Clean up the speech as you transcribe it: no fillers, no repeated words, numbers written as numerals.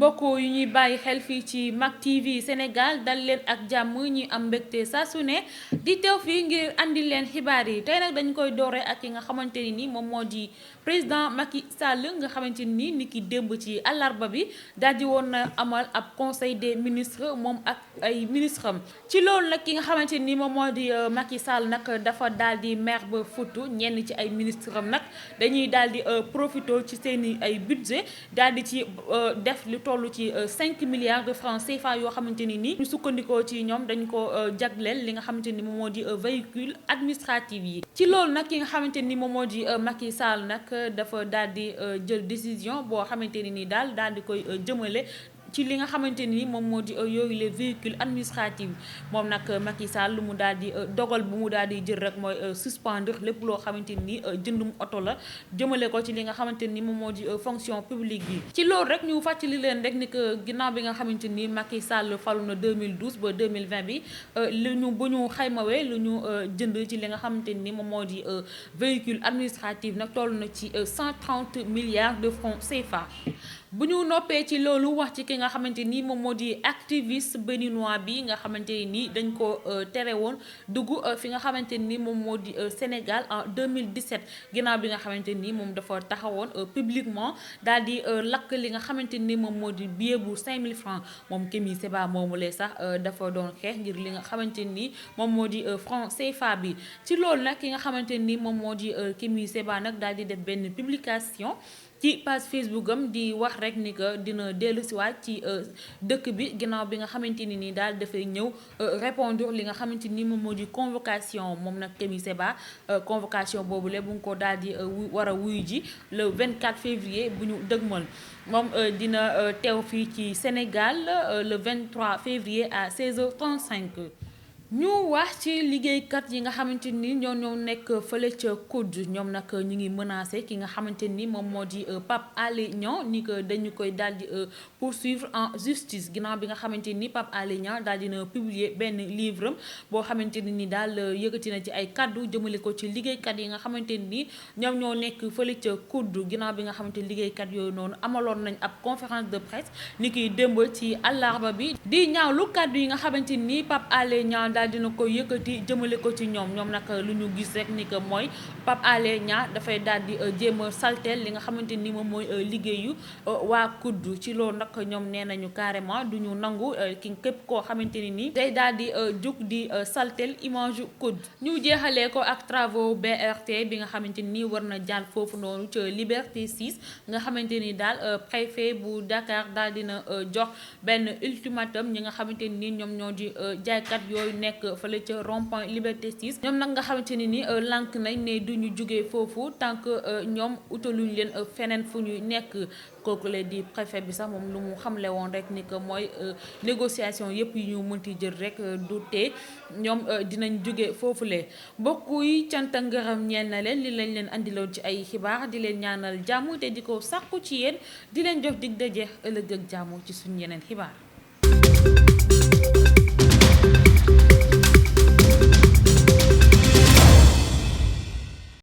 mbokk yu ñuy bàyyi xel fii ci Mak TV Sénégal dal leen ak jàmm ñi am mbégte saa su ne di teew fii ngir andi leen xibaar yi tey nag dañu koy doore ak ki nga xamante ni moom moo di président Macky Sall nga xamante ni ki démb ci àllarba bi daal di woon na amal ab conseil des ministres moom ak ay ministres am ci loolu nag ki nga xamante ni moom moo di Macky Sall nag dafa daal di mer ba futu ñenn ci ay ministres am nag dañuy daal di profité ci seeni ay budget daal di ci def lu toll ci 5 milliards de francs CFA yoo xamante ni ñu sukkandikoo ci ñoom dañ ko jagleel li nga xamante ni moom moo di véhicule administratif yi ci loolu nag ki nga xamante ni moom moo di Macky Sall nag dafa daal di jël décision boo xamante ni daal di koy jëmale ci li nga xamante ni moom moo di yooyu les véhicules administratifs moom nag Macky Sall lu mu daal di dogal bu mu daal di jël rek mooy suspendre lépp loo xamante ni jëndum oto la jëmale ko ci li nga xamante ni moom moo di fonction publique bi. ci loolu rek ñu fàttali leen rek ni que ginnaaw bi nga xamante ni Macky Sall falu na 2012 ba 2020 bi bu ñu xaymawee lu ñu jënd ci li nga xamante ni moom moo di véhicule administratif nag toll na ci 130 milliards de francs CFA. bu ñu noppee ci loolu wax ci ki nga xamante ni moom moo di activiste béninois bi nga xamante ni dañ ko tere woon dugg fi nga xamante ni moom moo di Sénégal en 2017 ginnaaw bi nga xamante ni moom dafa taxawoon publiquement daal di lakk li nga xamante ni moom moo di billet bu 5000 francs moom Kémi Séba moomu lee sax dafa doon xeex ngir li nga xamante ni moom moo di franc CFA bi ci loolu nag ki nga xamante ni moom moo di Kémi Séba nag daal di def benn publication ci page Facebook am di wax rek ni que dina dellu siwaat ci dëkk bi ginnaaw bi nga xamante ni daal dafay ñëw répondre li nga xamante ni moom moo di convocation moom nag Kémi Séba convocation boobu le bu nga ko daal di war a wuyu ji le 24 février bu ñu dëgmal moom dina teew fii ci Sénégal le 23 février à 16h35. ñu wax ci liggéeykat yi nga xamante ni ñoo nekk fële ca COUD ñoom nag ñu ngi menacé ki nga xamante ni moom moo di Pape Alé Niang ni que dañu koy daal di poursuivre en justice ginnaaw bi nga xamante ni Pape Alé Niang daal dina publier benn livre am boo xamante ni daal yëkkati na ci ay kaddu jëmale ko ci liggéeykat yi nga xamante ni ñoom ñoo nekk fële ca COUD ginnaaw bi nga xamante ni liggéeykat yooyu noonu amaloon nañ ab conférence de presse ni kiy démb ci àllarba bi di ñaawlu kaddu yi nga xamante ni Pape Alé Niang dina ko yëkkati jëmale ko ci ñoom nag lu ñu gis rek ni que mooy Pape Alé Niang dafay daal di jéem a salteel li nga xamante ni moom mooy liggéeyu waa COUD ci loolu nag ñoom nee nañu carrément du ñu nangu ki képp koo xamante ni day daal di jug di salteel image COUD ñu jeexalee ko ak travaux BRT bi nga xamante ni war na jàll foofu noonu ca Liberté 6 nga xamante ni daal préfet bu Dakar daal dina jox benn ultimatum ñi nga xamante ni ñoom ñoo di jaaykat yooyu nekk fële ca rond-point Liberté 6 ñoom nag nga xamante ni lànk nañ ne duñu jógee foofu tant que ñoom utaluñ leen feneen fu ñuy nekk kooku la di préfet bi sax moom lu mu xamle woon rek ni que mooy négociation yëpp yi ñu mënti jël rek du tee ñoom dinañ jóge foofule mbokk yi cant ak ngërëm ñeel na leen li lañ leen andiloon ci ay xibaar di leen ñaanal jàmm te di ko sàkku ci yéen di leen jox dig daje ëllëg ak jàmm ci suñu yeneen xibaar